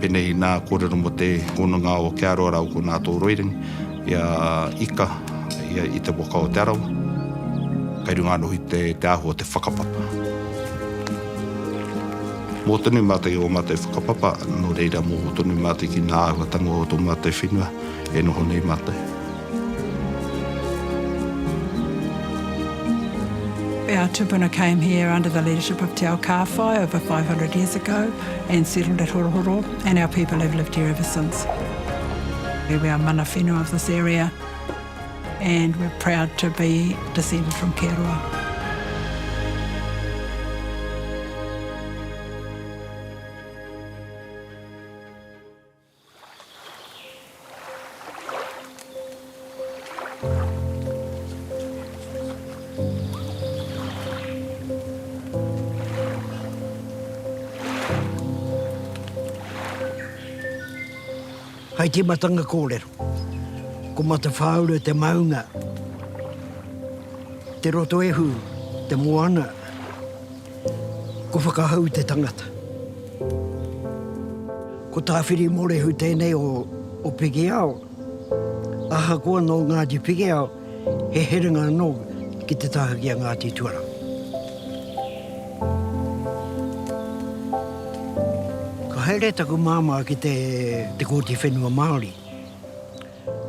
Pēnei i nā kōrero mō te hononga o Kearoa rāua ko Ngātōroirangi, i a Ika, i a, i te waka o Te Arawa. Kei runga anō hoki te, te āhua o te whakapapa. Mō tonu mātou i ō mātou whakapapa, nō reira mō tonu mātou ki ngā āhuatanga o tō mātou whenua e noho nei mātou. Our tupuna came here under the leadership of Te Aokāwhai over 500 years ago and settled at Horohoro and our people have lived here ever since. We are mana whenua of this area and we're proud to be descended from Kearoa. Hai tīmatanga kōrero, ko Matawhāura te maunga, te Rotoehu te moana, ko Whakahau te tangata. Ko Tāwhirimōrehu tēnei o, o Pikiao. Ahakoa nō Ngāti Pikiao, he herenga anō ki te taha ki a Ngāti Tuara. Ka haere taku māmā ki te, te Kōti Whenua Māori.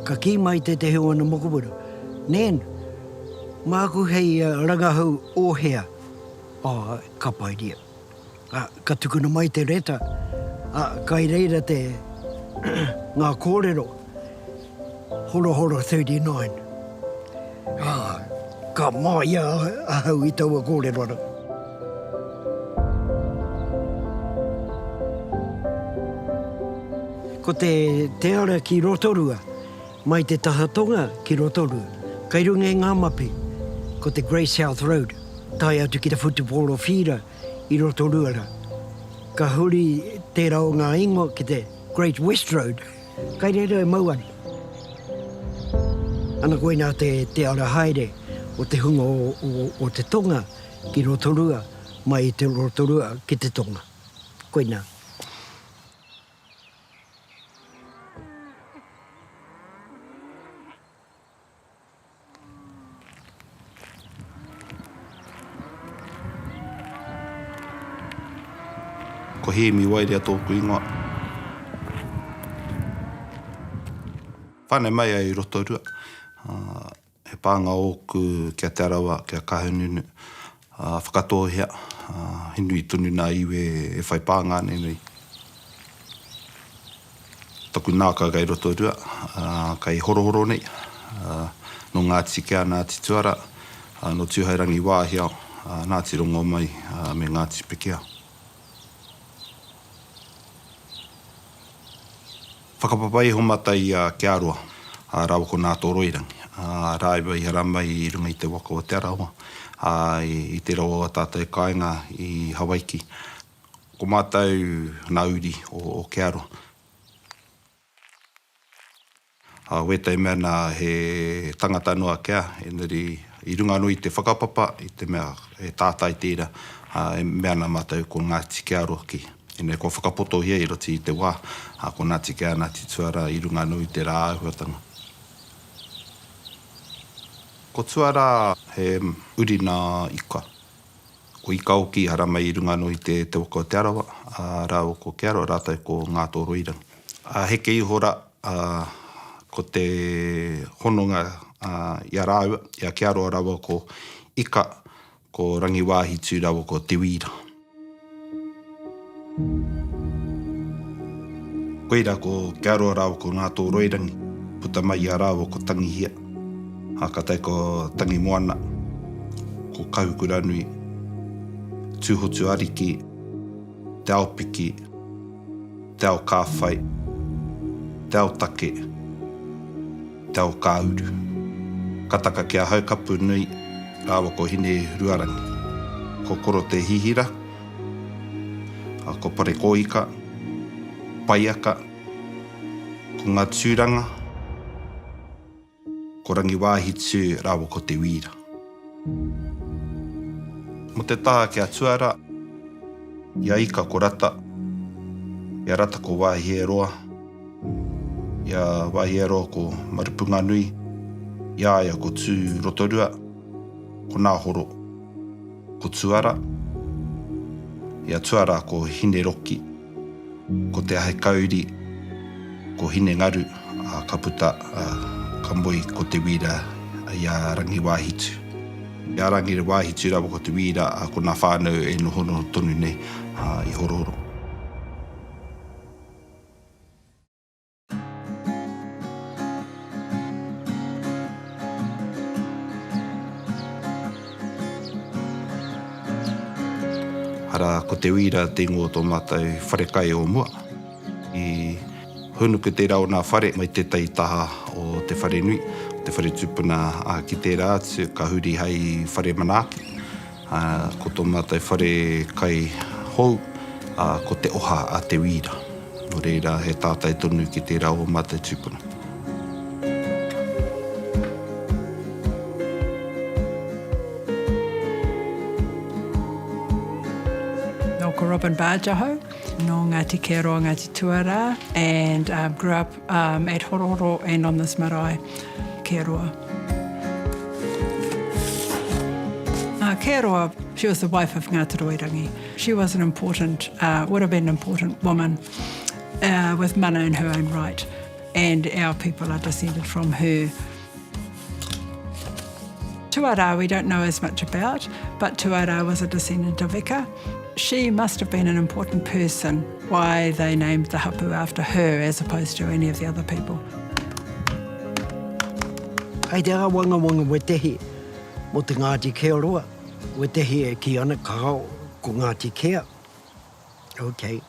Ka kī mai tētehi o ana mokopuna, Nan, māku hei rangahau ō hea? Ā, ka pai ria. Ā, ka tukuna mai te reta, ā, kai reira te, ngā kōrero, Horohoro 39. Ā, ka māia ahau i taua kōrero rā. Ko te, te ara ki Rotorua, mai te taha tonga ki Rotorua, kai runga i ngā mapi, ko te Great South Road, tae atu ki te whutupōro whīra, i Rotorua rā. Ka huri tērā o ngā ingoa ki te Great West Road, kai reira e mau ana. Ana koinā te, te ara haere o te hunga o, o, o te tonga ki Rotorua, mai i te Rotorua ki te tonga. Koinā. Ko Hēmi Waerea tōku ingoa. Whānau mai au i Rotorua. He pānga ōku ki a Te Arawa, ki a Kahungunu, Whakatōhea. He nui tonu nā iwi e whai pānga ana nei. Taku nākau kei Rotorua, kei Horohoro nei, nō Ngāti Kea, Ngāti Tuara, nō Tūhourangi Wāhiao, Ngāti Rongomai me Ngāti Pikiao. Whakapapa iho mātou i a Kearoa, rāua ko Nātoroirangi, rāua i haramai i runga i te waka o Te Arawa, i te rawa o ā tātou kāinga i Hawaiki. Ko mātou ngā uri o Kearoa. Ā, wētahi mea nā he tangata noa kia, engari i runga anō i te whakapapa, i te mea he tātai tērā, ā, e mea ana mātou ko Ngāti Kearoa ki. Engari kua whakapotohia i roto i te wā, ā, ko Ngāti Kea, Ngāti Tuarā i runga anō i tērā āhuatanga. Ko Tuarā he uri nā Ika. Ko Ikaoki i haramai i runga anō i te te waka o Te Arawa, ā, rāua ko Kearoa rātou ko Ngātoroirangi. Ā, heke iho rā, ā, ko te hononga, ā, i a rāua, i a Kearoa rāua ko Ika, ko Rangiwāhitū rāua ko Te Wīra. Koirā ko Kearoa rāua ko Ngātoroirangi, puta mai i a rāua ko Tangihia, ā, ka tae ko Tangimoana, ko Kahukuranui, Tūhotu Ariki, Te Aopiki, Te Aokāwhai, Te Aotake, Te Aokāuru. Ka taka ki a Haukapunui rāua ko Hineruarangi, ko Koro Te Hihira, Ko Parekōika, Paiaka, ko Ngā Tūranga, ko Rangiwāhitū rāua ko Te Wīra. Mō te taha ki a Tuara, i a Ika ko Rata. I a Rata ko Wāhieroa, i a Wāhieroa ko Marupunganui, i a ia ko Tū Rotorua, ko Nāhoro, ko Tuara, i a Tuara ko Hineroki, ko Te Ahikauri, ko Hinengaru, ā, ka puta, ā, ka moe ko Te Wīra i a Rangiwāhitu. I a Rangiwāhitu rāua ko Te Wīra, ā, ko nā whānau e nohonoho tonu nei, ā, i Horohoro. Arā, ko Te Uira te ingoa o tō mātou wharekai o mua. I hūnuku tērā o nā whare mai tētahi taha o te wharenui, o te whare tupuna, ā, ki tērā atu ka huri hei whare manaaki. Ā, ko tō mātou whare kai hou, ā, ko Te Oha a Te Uira. Nō reira, he tātai tonu ki tērā o mātou tūpuna. Nō ko Robin Barge ahau, nō Ngāti Kearoa, Ngāti Tuarā, and um, grew up um, at Horohoro and on this marae, Kearoa. Uh, Kearoa, she was the wife of Ngātoroirangi. She was an important, uh, would have been an important woman uh, with mana in her own right. And our people are descended from her. Tuara we don't know as much about, but Tuara was a descendant of Ika. She must have been an important person why they named the hapu after her as opposed to any of the other people. Hei te āwangawanga wetehi mō te Ngāti Keoroa. Wētehi e kī ana kāo ko Ngāti Kea. Ok.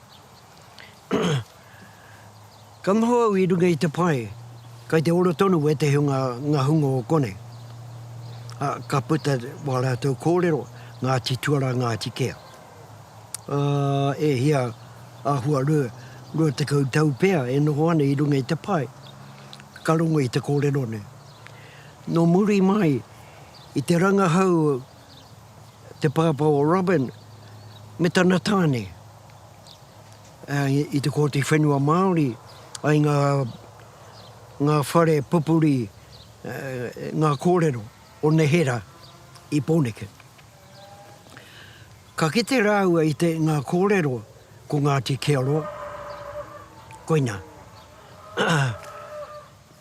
Ka noho au i runga i te pae, kai te ora tonu wētehi o ngā, ngā hunga o konei. Ā, ka puta wā rātou kōrero, Ngāti Tuarā, Ngāti Kea. Ā, e hia āhua 20 tau pea e noho ana i runga i te pae, ka rongo i te kōrero nei. Nō muri mai, I te rangahau te pāpā o Robin me tana tāne i te Kōti Whenua Māori ai ngā, ngā whare pupuri ngā kōrero o neherā i Pōneke. Ka kite rāua i te ngā kōrero ko Ngāti Kearoa, koinā.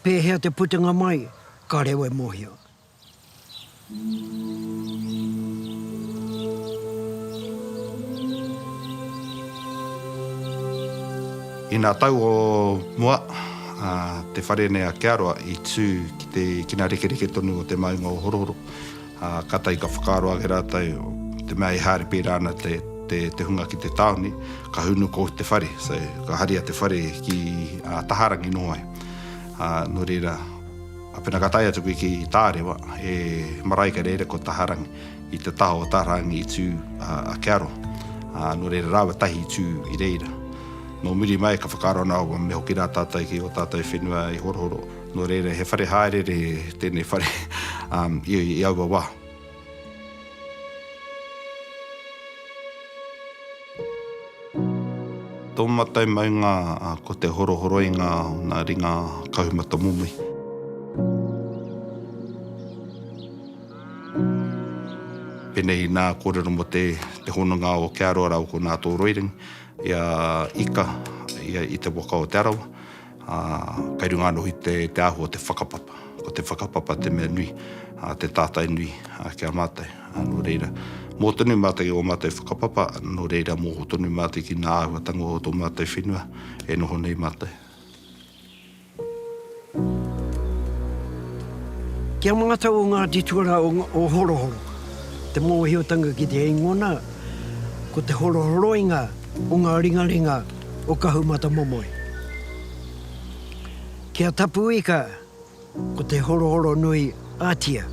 Pēhea te putanga mai, ka rewa e mōhio. I ngā tau o mua, te whare nei a Kearoa i tū ki te ki ngā rekereke tonu o te maunga o Horohoro. Kātahi ka whakaaro ake rātou, te mea e haere pērā ana te, te, te hunga ki te tāone, ka hūnuku te whare. So, ka haria te whare ki Taharangi noho ai. Nō reira, Pena ka tae atu koe ki Tārewa, he marae kei reira ko Taharangi. I te taha o Taharangi i tū a Kearo. Nō reira rāua tahi i tū i reira. Nō muri mai ka whakaaro ana au me hoki rā tātou ki ō tātou whenua i Horohoro. Nō reira he whare hāereere tēnei whare i aua wā. Tō matou maunga ko te horohoroinga o ngā ringa kahumatamomoi. Pēnei i nā kōrero mō te hononga o Kearoa rāua ko Ngātōroirangi i a Ika i te waka o Te Arawa. Ā, kei runga anō i te, te āhua o te whakapapa. Ko te whakapapa te mea nui, ā, te tātai nui, ā, ki a mātou. Ā, nō reira, mō tonu mātou ki ō mātou whakapapa, nō reira mōho tonu mātou ki ngā āhuatanga o tō mātou whenua e noho nei mātou. Ki a mātou o Ngāti Tuarā o Horohoro, te mōhiotanga ki te ingoa nā, ko te horohoroinga o ngā ringaringa o Kahumatamomoe. Ki a Tapuika, ko te horohoro nui a Tia,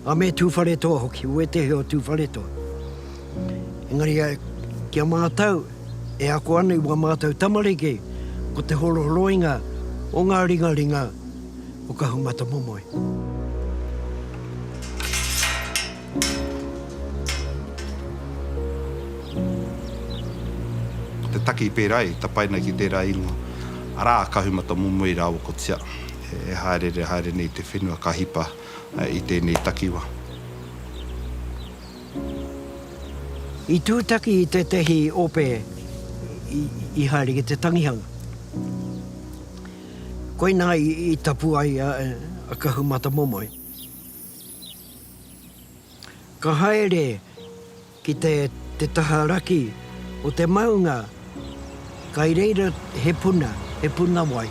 a me Tūwharetoa hoki, wētehi o Tūwharetoa. Engari ki a mātou, e ako ana i wā mātou tamariki, ko te horohoroinga o ngā ringaringa o Kahumatamomoe. Ko te taki pērā i tapaina ki tērā ingoa, arā a Kahumatamomoe rāua ko Tia, e hāereere haere nei te whenua ka hipa i tēnei takiwā. I tūtaki i tētehi ope i haere ki te tangihanga. Koinā i tapu ai a Kahumatamomoe. Ka haere ki te te taha raki o te maunga, kai reira he puna, he puna wai,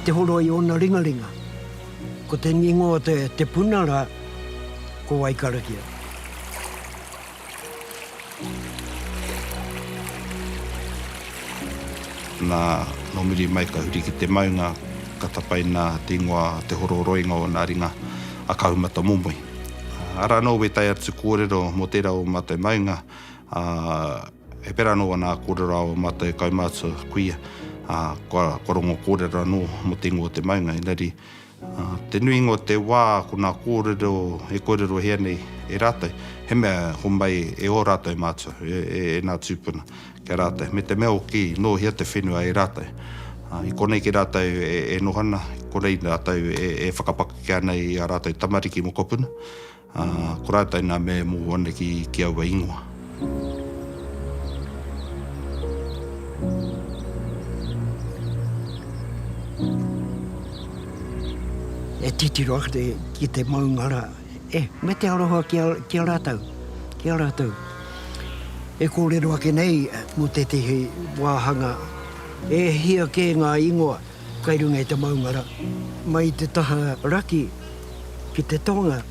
te horoi ōna ringaringa. Ko te ingoa o te te puna rā, ko Waikarakia. Nā, nō muri mai ka huri ki te maunga, ka tapaina te ingoa Te Hororoinga o nā ringa a Kahumatamomoe. Arā anō wētahi atu kōrero mō tērā o mātou maunga, ā, he pērā anō ana kōrero a ō mātou kaumātua kuia, ā, kua, kua rongo kōrero anō mō te ingoa o te maunga, engari, Te nuinga o te wā ko ngā kōrero e kōrerohia nei e rātou, he mea homai e ō rātou mātua, e ngā tūpuna ki a rātou, me te mea hoki nō hea te whenua e rātou. I konei ki rātou e noho ana, i konei rātou e whakapakeke ana i ā rātou tamariki mokopuna. Ā, ko rātou nā mea e mōhio ana ki, ki aua ingoa. E titiro ake ki te maunga rā, e, me te aroha ki a, ki a rātou, ki a rātou. E kōrero ake nei mō tētehi wāhanga e hia kē ngā ingoa kai runga i te maunga rā, mai i te taha raki ki te tonga.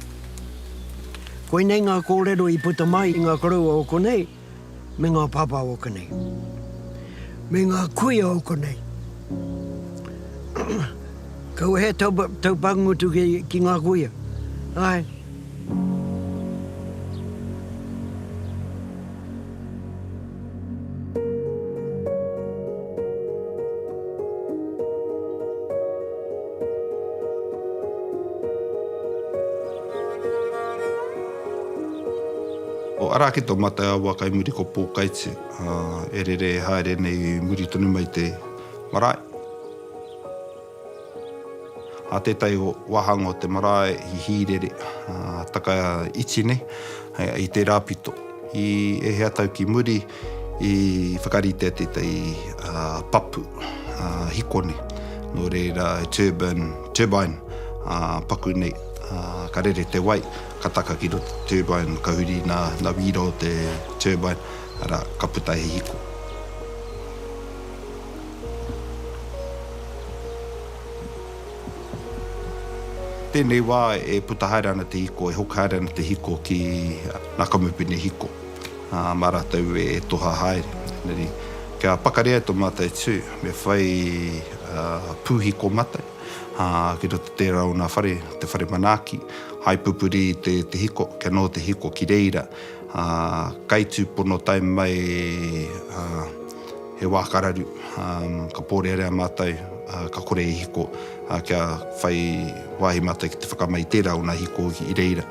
Koinei ngā kōrero i puta mai i ngā koroua o konei me ngā pāpā o konei. Me ngā kuia o konei. Kaua he taupangutu ki ngā kuia. Āe. Arā ki tō mātou awa kai muri ko Pōkaiti, e rere haere nei i muri tonu mai te marae. Ā tētahi wāhanga o te marae i hīrere, ā, taka iti nei, i tērā pito. I ēhea tau ki muri i whakaritea tētahi papu hiko nei, nō reira he turbine, turbine paku nei, ka rere te wai, ka taka ki roto te turbine, ka huri nā wīra o te turbine, arā, ka puta he hiko. Tēnei wā e puta haere ana te hiko, e hoki haere ana te hiko ki ngā kamupene hiko, ā, mā rātou e toha haere. Engari, kia pakari ai tō mātou tū, me whai pūhiko mātou, ā, ki roto tērā o ngā whare, te whare manaaki, hai pupuri i te, te hiko, kia noho te hiko ki reira, ā, kai tūpono tae mai, ā, He wā ka raru, ka pōrearea mātou, ka kore e hiko, kia whai wāhi mātou ki te whakamai i tērā o ngā hiko i reira.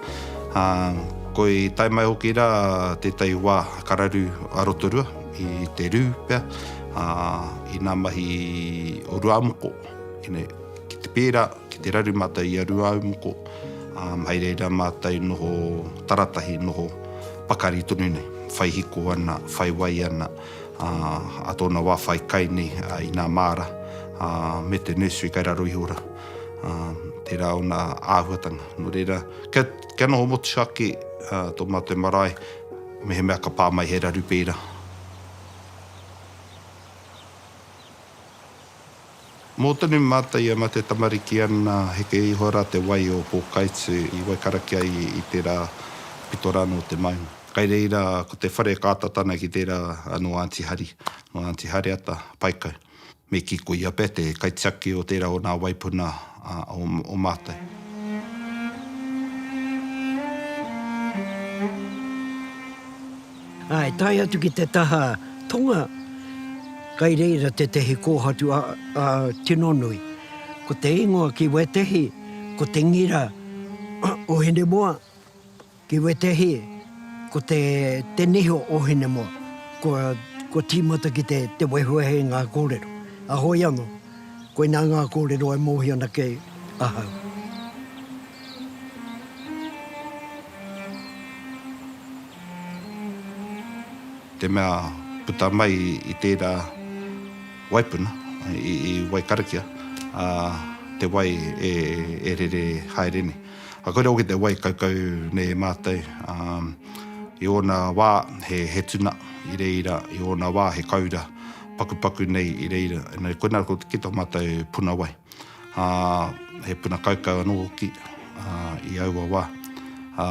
Koi tae mai hoki rā tētahi wā ka raru a Rotorua i te rū pea, i ngā mahi o Ruāmoko, ki te pērā, ki te raru mātou i a Ruāumoko, hei reira mātou noho taratahi, noho pakari tonu nei, whai hiko ana, whai wai ana. ā, ā tōna wā whai kai nei i nā māra, ā, me te nursery kai raro iho rā. Ā, tērā ōna āhuatanga. Nō reira, kia, kia noho motuhake tō mātou marae, mehemea ka pā mai he raru pērā. Mō tonu mātou i a mate tamariki ana, heke iho rā te wai o Pōkaitū i Waikarakia i tērā pito rānō o te maunga. Kai reira ko te whare kātata ana ki tērā nō Aunty Hari, nō Aunty Hariata Paekau. Me kī ko ia pea te kaitiaki o tērā o nā waipuna o mātou. Āe, tae atu ki te taha tonga, kai reira tētehi kōhatu tino nui. Ko te ingoa ki wētehi, ko te ngira o Hinemoa, ki wētehi, ko te, te niho o Hinemoa. Kua, Kua tīmata ki te, te wehewehe i ngā kōrero. A hoi anō, koinā ngā kōrero e mōhio ana kei ahau. Te mea puta mai i tērā waipuna, i Waikarakia, ā, te wai e rere haere nei. Ā, koirā hoki te wai kaukau nei e mātou, ā, i ōna wā he tuna i reira, i ōna wā he kaura pakupaku nei i reira. Engari koinā ki tō mātou puna wai. Ā, he puna kaukau anō hoki, ā, i aua wā. Ā,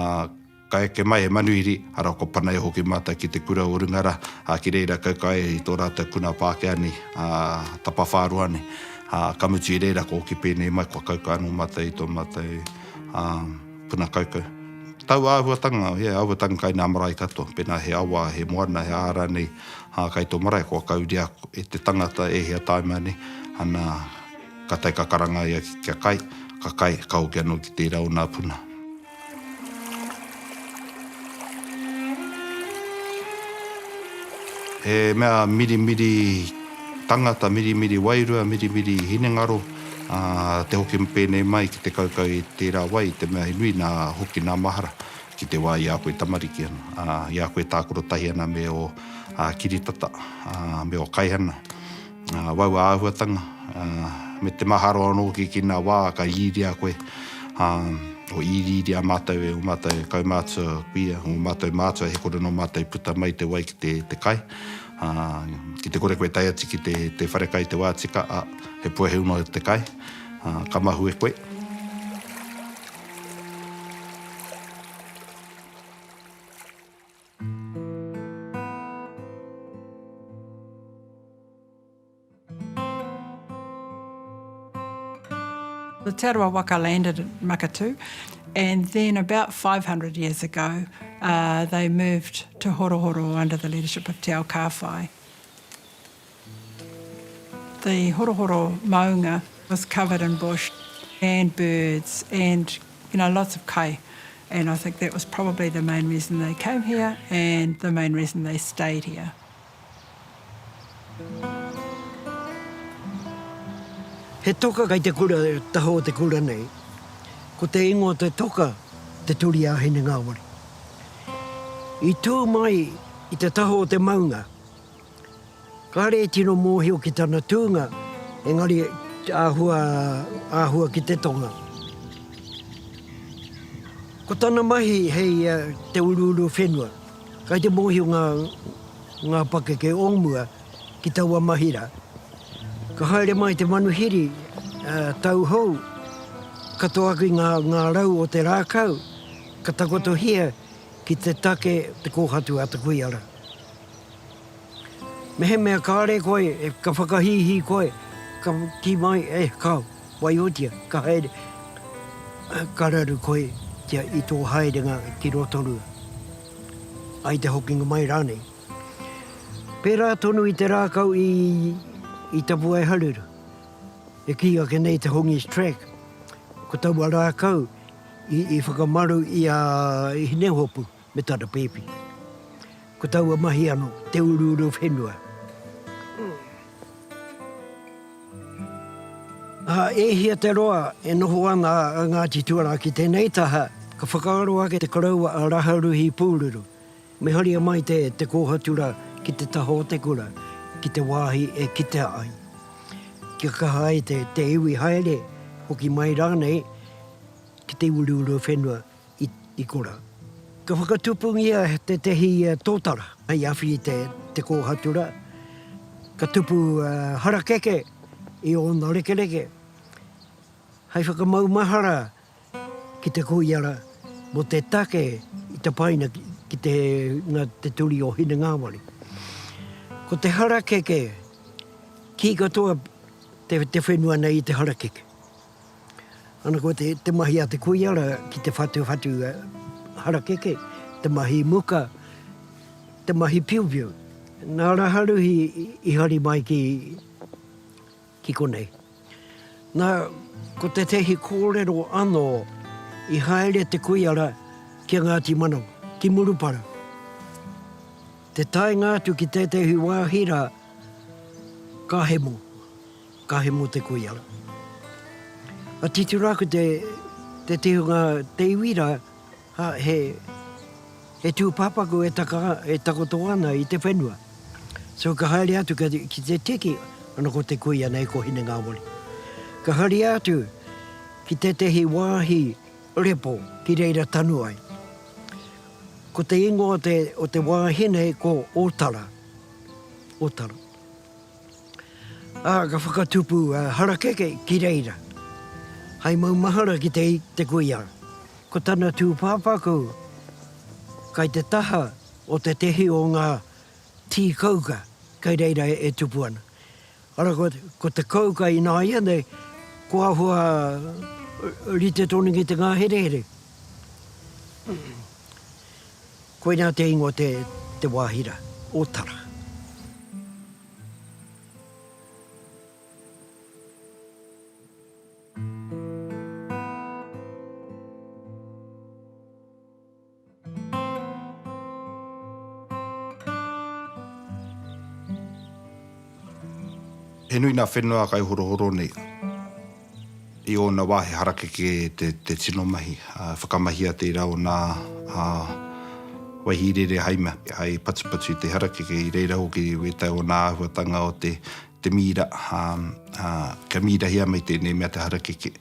Ka eke mai he manuhiri, arā kua panaia hoki mātou ki te kura o runga rā, ā, ki reira kaukau ai i tō rātou puna Pākehā nei, ā, tapawhāroa nei. Ā, ka mutu i reira kua hoki pēnei mai, kua kaukau anō mātou i tō mātou, ā, puna kaukau. Taua āhuatanga, yeah, āhuatanga kai nā marae katoa, pēnā he awa, he moana, he aha rānei, ā, kai tō marae, kua kauria e te tangata e hea tāima nei, ana, ka tae ka karanga ia kia kai, ka kai, ka hoki anō ki tērā o nā puna. He mea mirimiri tangata, mirimiri wairua, mirimiri hinengaro, ā, te hoki pēnei mai ki te kaukau i tērā wai, i te mea he nui nā hoki nā mahara ki te wā i a koe tamariki ana, ā, i a koe tākaro tahi ana me ō kiritata, ā, me ō kaihana. Waua āhuatanga, me te maharo anō hoki ki ngā wā ka īria koe, o īriiria mātou e ō mātou kaumātua kuia, ō mātou mātua, he kore nō mātou i puta mai te wai ki te kai. Ki te kore koe tae atu ki te wharekai i te wā tika, he puehu noa te kai, ka mahue koe. The Te Arawa Waka landed at Makatu and then about 500 years ago uh, they moved to Horohoro under the leadership of Te Aokāwhai. The Horohoro maunga was covered in bush and birds and you know lots of kai and I think that was probably the main reason they came here and the main reason they stayed here. He toka kei te kura, taha o te kura nei. Ko te ingoa o te toka, Te Turi-a-Hinengāwari. I tū mai i te taha o te maunga. Kāre e tino mōhio ki tana tūnga, engari āhua, āhua ki te tonga. Ko tana mahi hei te uruuru whenua. Kai te mōhio ngā, ngā pakeke o mua ki taua mahi rā. Ka haere mai te manuhiri tauhou, katoa atu i ngā, ngā rau o te rākau, ka takotohia ki te take te kōhatu a te kuia rā. Mehemea kāre koe, ka whakahīhī koe, ka kī mai, e, kāo, waihotia, ka haere, ka raru koe kia i tō haerenga ki Rotorua, ai te hokinga mai rānei. Pērā tonu i te rākau i, i Tapuaeharuru, e kī ake nei te Hongi's Track, ko taua rākau i, i whakamaru i a Hinehopu me tana pēpi. Ko taua mahi ano, te uruuru whenua. A, e hia te roa e noho ana a Ngāti Tuarā ki tēnei taha, ka whakaaro ake te koroua a Raharuhi Pūruru, me haria mai te, te kōhatu rā ki te taha o te kura, ki te wāhi e kitea ai. Kia kaha ai te, te iwi haere, hoki mai rānei ki te uruuru whenua i, i kora. Ka whakatupungia tētehi tōtara hei awhi i te, te kōhatu rā. Ka tupu harakeke i ōna rekereke hei whakamaumahara ki te kuia rā mō te take i tapaina ki te, ngā, te turi o Hinengāwari. Ko te harakeke, kī katoa te, te whenua nei i te harakeke. Ana ko te, te mahi a te kuia ra ki te whatuwhatu harakeke, te mahi muka, te mahi piupiu. Nā Raharuhi i hari mai ki, ki konei. Nā, ko tētehi kōrero anō, i haere te kuia ra ki a Ngāti Manawa, ki Murupara. Te taenga atu ki tētehi wāhi rā, ka hemo, ka hemo te kuia rā. Ka titiro aku te, te tihunga, te iwi rā, ha, he, he tūpāpaku e taka, e takoto ana i te whenua. So ka haere atu ki, ki te tiki, ana ko te kuia nei ko Hinengāwari. Ka haria atu ki tētehi wāhi repo ki reira tanu ai. Ko te ingoa o te, o te wāhi nei ko Ōtara. Ōtara. Ā, ka whakatupu a harakeke ki reira. Hai maumahara ki te, te kuia. Ko tana tūpāpaku kai te taha o tētehi o ngā tī kouka kai reira e tupu ana. Ara ko, ko te kouka ināianei, ko āhua rite tonu ki te ngāherehere. Koinā te ingoa te, te wāhi rā, Ōtara. He nui nā whenua kai horohoro nei. I ōna wā he harakeke te, te tino mahi. Whakamahia tērā o nā waihīrere hai mea, hai patupatu i te harakeke. I reira hoki wētahi o nā āhuatanga o te, te mīra, kia mīrahia mai tēnei mea te harakeke.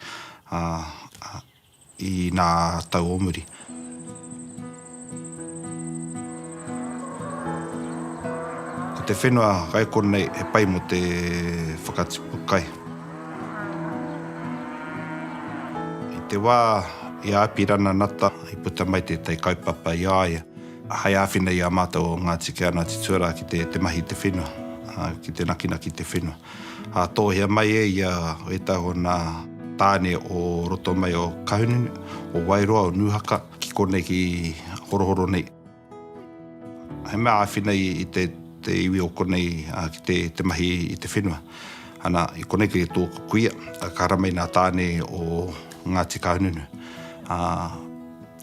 I nā tau o muri. Ko te whenua kai konei he pai mo te whakatipu kai. I te wā i a Apirana Nata i puta mai tētahi kaupapa i a ia hai āwhina i a mātou o Ngāti Kea, Ngāti Tuarā ki te mahi i te whenua, ki te nakinaki i te whenua. Ā, tōhea mai e ia ētahi o nā tāne o roto mai o Kahungunu, o Wairoa, o Nūhaka, ki konei ki Horohoro nei. He mea āwhina i te, te iwi o konei ki te, te mahi i te whenua. Ana, i konei ki tōku kuia, ka haramai nā tāne o Ngāti Kahungunu. Ā,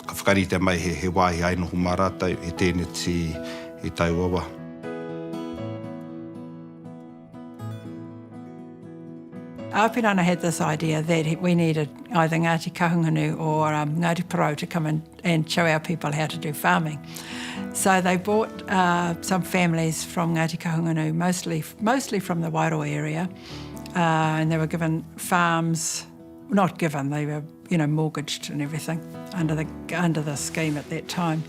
ka whakaritea mai he, he wāhi hai noho mā rātou, he tēneti i taua wā. Apirana had this idea that we needed either Ngāti Kahungunu or um, Ngāti Porou to come and, and show our people how to do farming. So they brought uh, some families from Ngāti Kahungunu, mostly, mostly from the Wairoa area, uh, and they were given farms, not given, they were you know, mortgaged and everything under the, under the scheme at that time.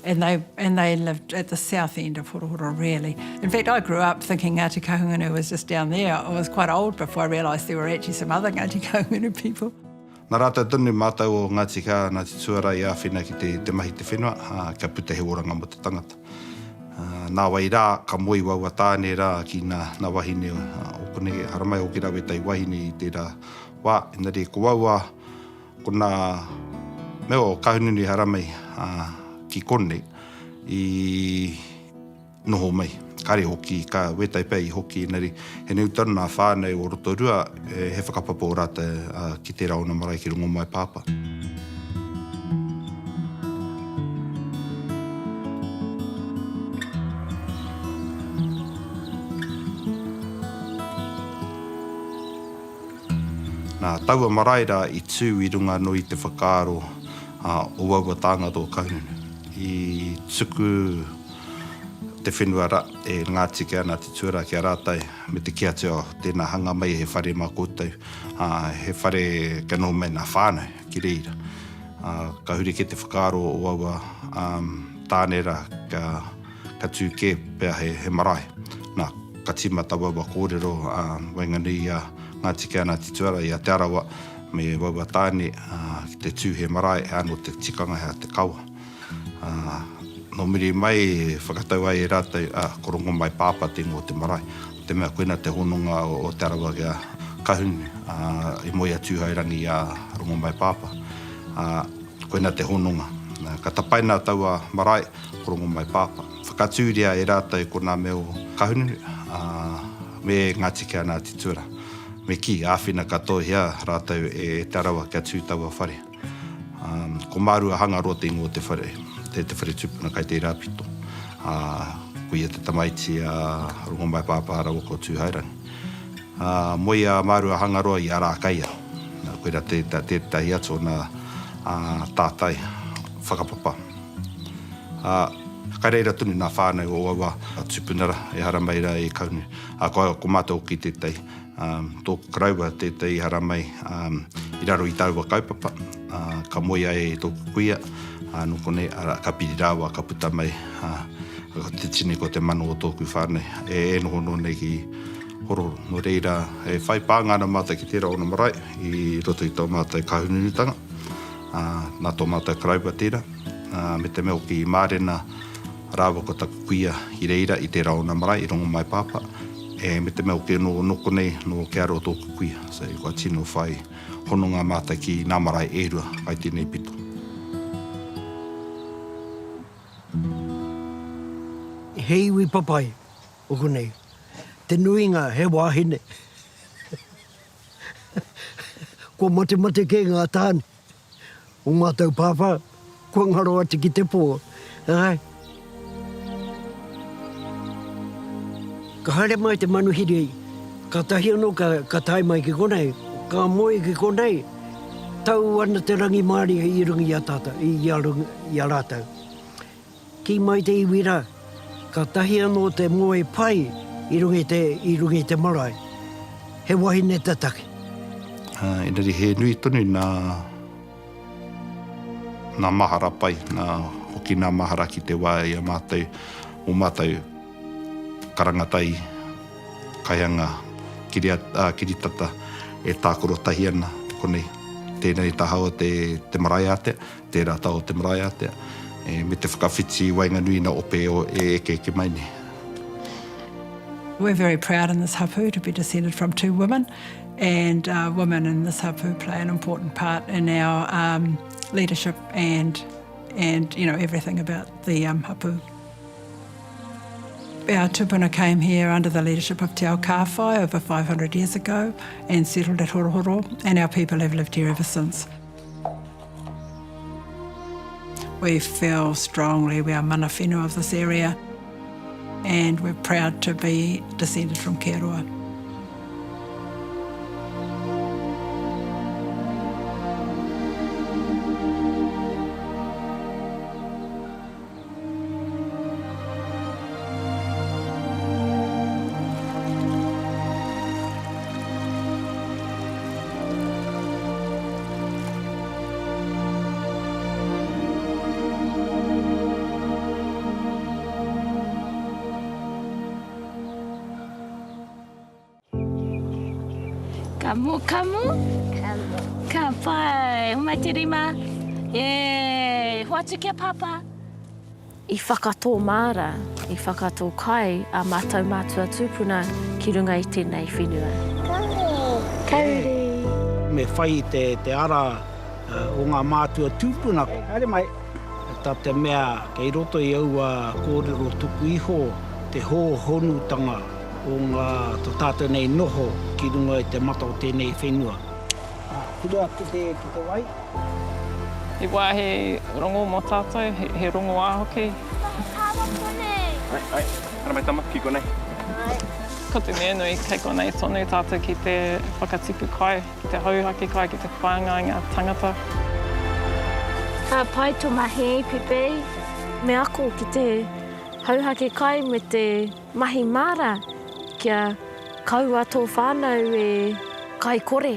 And they, and they lived at the south end of Horohoro, really. In fact, I grew up thinking Ngāti Kahungunu was just down there. I was quite old before I realised there were actually some other Ngāti Kahungunu people. Nā rātou tonu mātou o Ngāti Kā, Ngāti Tuara i āwhina ki te, te mahi te whenua, ā, kia puta he oranga mō te tangata. Ā, nāwai rā, ka moe waua tāne rā ki nā, nā wahine o konei, haramai hoki rā wētahi wahine i tērā wā, engari ko waua, Ko nā mea o Kahungunu i haramai ki konei i noho mai. Kare hoki, ka wētai pea i hoki, engari he nui tonu nā whānau o Rotorua he whakapapa o rātou ki tērā ōna marae ki Rongomaipāpā. Nā, taua marae rā i tū i runga anō i te whakaaro o aua tāngata o Kahungunu. I tuku te whenua rā e Ngāti Kea, Ngāti Tuarā ki a rātou me te kī atu, oh, tēnā hanga mai he whare mā koutou, he whare kia noho mai nā whānau ki reira. Ka huri kē te whakaaro o aua tāne rā kia Ka tū kē pea he, he marae. Nā, ka tīmata waua kōrero ā, waenganui i a Ngāti Kea, Ngāti Tuara, i a Te Arawa me waua tāne, ā, ki te tū he marae, he anō te tikanga, he aha te kawa. Ā, nō muri mai whakatau ai e rātou, ā, ko Rongomaipāpā te ingoa o te marae. Te mea koina te hononga o Te Arawa ki a Kahungunu, ā, i moe a Tūhaerangi i a Rongomaipāpā. Ā, koina te hononga. Ka tapaina taua marae, ko Rongomaipāpā. Whakatūria e rātou ko nā mea o Kahungunu, ā, me Ngāti Kea, Ngāti Tuara. Me kī, āwhina katoahia rātou e Te Arawa kia tū taua whare. Ā, ko Māruahangaroa te ingoa o te whare, te, te whare tupuna kai tērā pito. Ā, Ko ia te tamaiti a Rongomaipāpā rawa ko Tūhaerangi. Ā, moe a Mārua Hangaroa i a Rākaia. Nā, koirā tētahi atu o nā tātai whakapapa. Ā, kai reira tonu nā whānau o aua tūpuna rā, e haramai rā e Kaunu. Ā, ko, ko mātou hoki tētahi, ā, tōku koroua tētahi i haramai, ā, i raro i taua kaupapa, ā, ka moe ai e tōku kuia, ā, nō konei, arā, ka piri rāua, ka puta mai, ā, ko te tini, ko te mano o tōku whānau, e, e noho noa nei ki Horohoro. Nō reira, e whai pānga ana mātou ki tērā ōna marae i roto i tō mātou kahununutanga, ā, nā tō mātou koroua tērā, ā, me te mea hoki i mārena rāua ko taku kuia i reira i tērā ōna marae i Rongomaipāpā, e, me te mea hoki nō, nō konei, nō Kearoa tōku kuia, so, kua tino whai hononga mātou ki nā marae e rua kai tēnei pito. He iwi papai o konei. Te nuinga he wāhine. Kua matemate kē ngā tāne o mātou pāpā, kua ngaro atu ki te pō. Āe. Ka haere mai te manuhiri, kātahi anō ka, ka tae mai ki konei, ka moe ki konei, tau ana te rangimārie i runga i a tātou, i a, i a rātou. Kī mai te iwi rā, kātahi anō te moe pai i runga i te, i runga i te marae. He wahine te take. Engari he nui tonu nā, nā mahara pai, nā hoki nā mahara ki te wā i a mātou, ō mātou karangatai kaihanga kiritata e tākaro tahi ana konei. Tēnei taha o te, te marae ātea. Tērā tā o te marae ātea, me te whakawhiti i waenganui i ngā ope e ekeeke mai nei. We're very proud in this hapu to be descended from two women and uh, women in this hapu play an important part in our um, leadership and and you know everything about the um, hapu. Our tupuna came here under the leadership of Te Aokāwhai over 500 years ago and settled at Horohoro and our people have lived here ever since. We feel strongly we are mana whenua of this area and we're proud to be descended from Kearoa. Kamo, kamo. Kamo. Ka pai. Homai te rima. Yeah. Hoatu ki a Pāpā. I whakatō māra, i whakatō kai a mātou mātua tūpuna ki runga i tēnei whenua. Kauri. Me whai i te ara o ngā mātua tūpuna. Haere mai. Ta te mea kei roto i aua kōrero tuku iho te hōhonutanga o ngā to tātou nei noho ki runga i te mata o tēnei whenua. Tiro atu ki te wai. He wāhi rongo mō tātou, he rongoā hoki. Whakakawa konei! Ai, ai, haere mai tama, ki konei. Ai. Ko te mea nui, kei konei tonu tātou ki te whakatipu kai, ki te hauhake kai, ki te whāngai ngā tangata. Ka pai to mahi, Pipi. Me ako ki te hauhake kai me te mahi māra kia kaua tō whānau e kai kore.